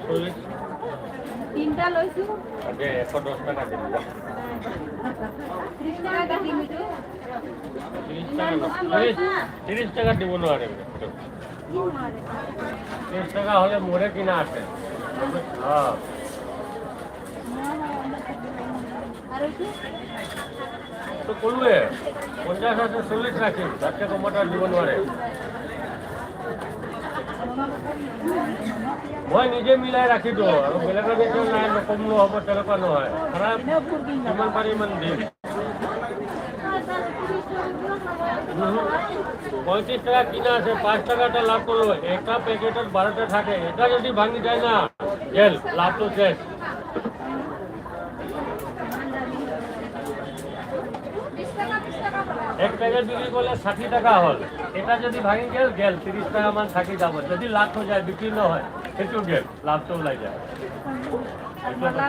40। তিনিটা লৈছো। দে, 110 টকা দিম যা। 30 টকা কাটিম এইটো। 30 টকা, 30 টকা দিব নোৱাৰিম। 30 টকা হ'লে মোৰে কিনা আছে। অঁ। আৰু এইটো? তো ক'লোৱে, 50 আছে, 40 ৰাখিম। তাতকৈ কমত আৰু দিব নোৱাৰে। মই নিজে মিলাই ৰাখি দিওঁ আৰু বেলেগৰ যেতিয়া নাই, কম নহ'ব তেনেকুৱা নহয়। খাৰাপ যিমান পাৰি ইমান দিম। 35 টকা কিনা আছে, 5 টকা এটা লাভ কৰিলোঁ। এটা পেকেটত 12টা থাকে। এটা যদি ভাঙি যায় না, গেল, লাভটো শেষ। এক পেকেট বিক্ৰী কৰিলে 60 টকা হ'ল। এটা যদি ভাঙি গেল, গেল, 30 টকামান থাকি যাব। যদি লাভ হৈ যায়, বিক্ৰী নহয়, সেইটো গেল, লাভটো ওলাই যায়। সেইটো কথা।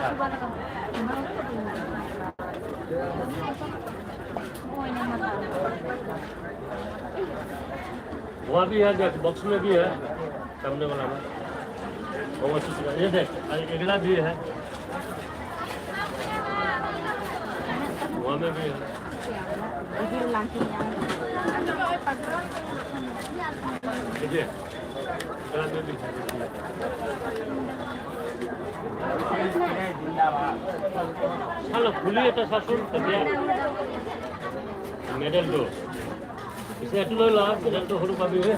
वहाँ भी है, देख, बॉक्स में भी है, सामने वाला में। वो ये देख, अरे अगला भी है, वहाँ में भी है। देखिए, अगला में भी है। চালো, খুলি এটা চাচোন। তেতিয়া মেডেলটো পিছে এইটো লৈ ল। মেডেলটো সৰু পাবি হে।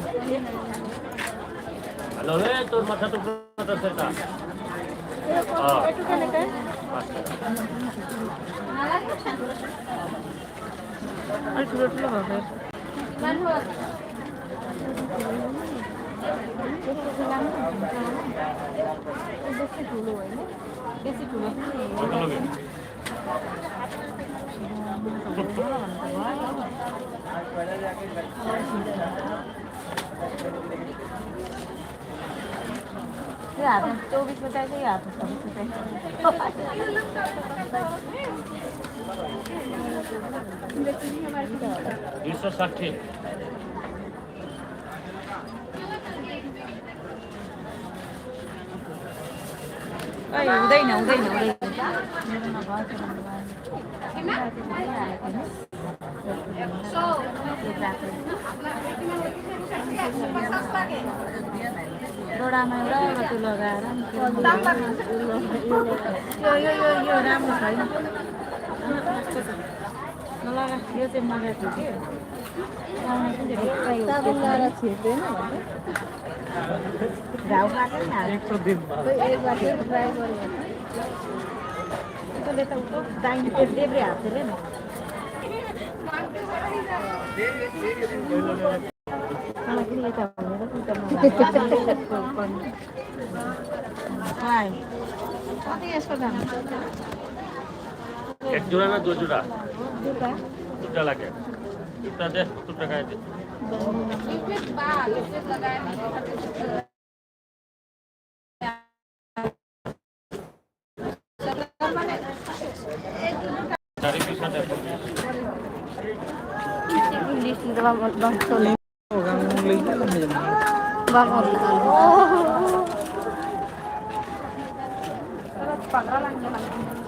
নহ'লে তোৰ মাথাটো ওপৰত আছে এটা। অঁ। এইটো কেনেকে? 5 টকা। নালাগে। আর ঠুলো ঠুলো হবে। কিমান হ'ল? বেশি ঠুলো হয় না, বেশি ঠুলো। কত ল'বি? हातमा 24 चाहिन्छ कि हातमा 26 चाहिन्छ? 260। हुँदैन, हुँदैन, हुँदैन। डोडामा एउटा एउटा त्यो लगाएर यो यो यो यो राम्रो छैन, नलगा। यो चाहिँ मगाएको थियो कि लाउने पनि साबुन लगाएर छिर्दैन। घाउ काट्यो नि हाल। एक बार ट्राई गऱ्यो भने। उसले त उँधो दाहिने देब्रे हातले न। मलाई पनि यता भनेर उता मगाएको। कति यसको दाम? এক জোড়া না দুজোড়া? দুটা। দুটা লাগে? দুটা দে, 70 টাকায় দে। চাৰি পিছত 120। ইংলিশ চলে। 15 लाग्छ।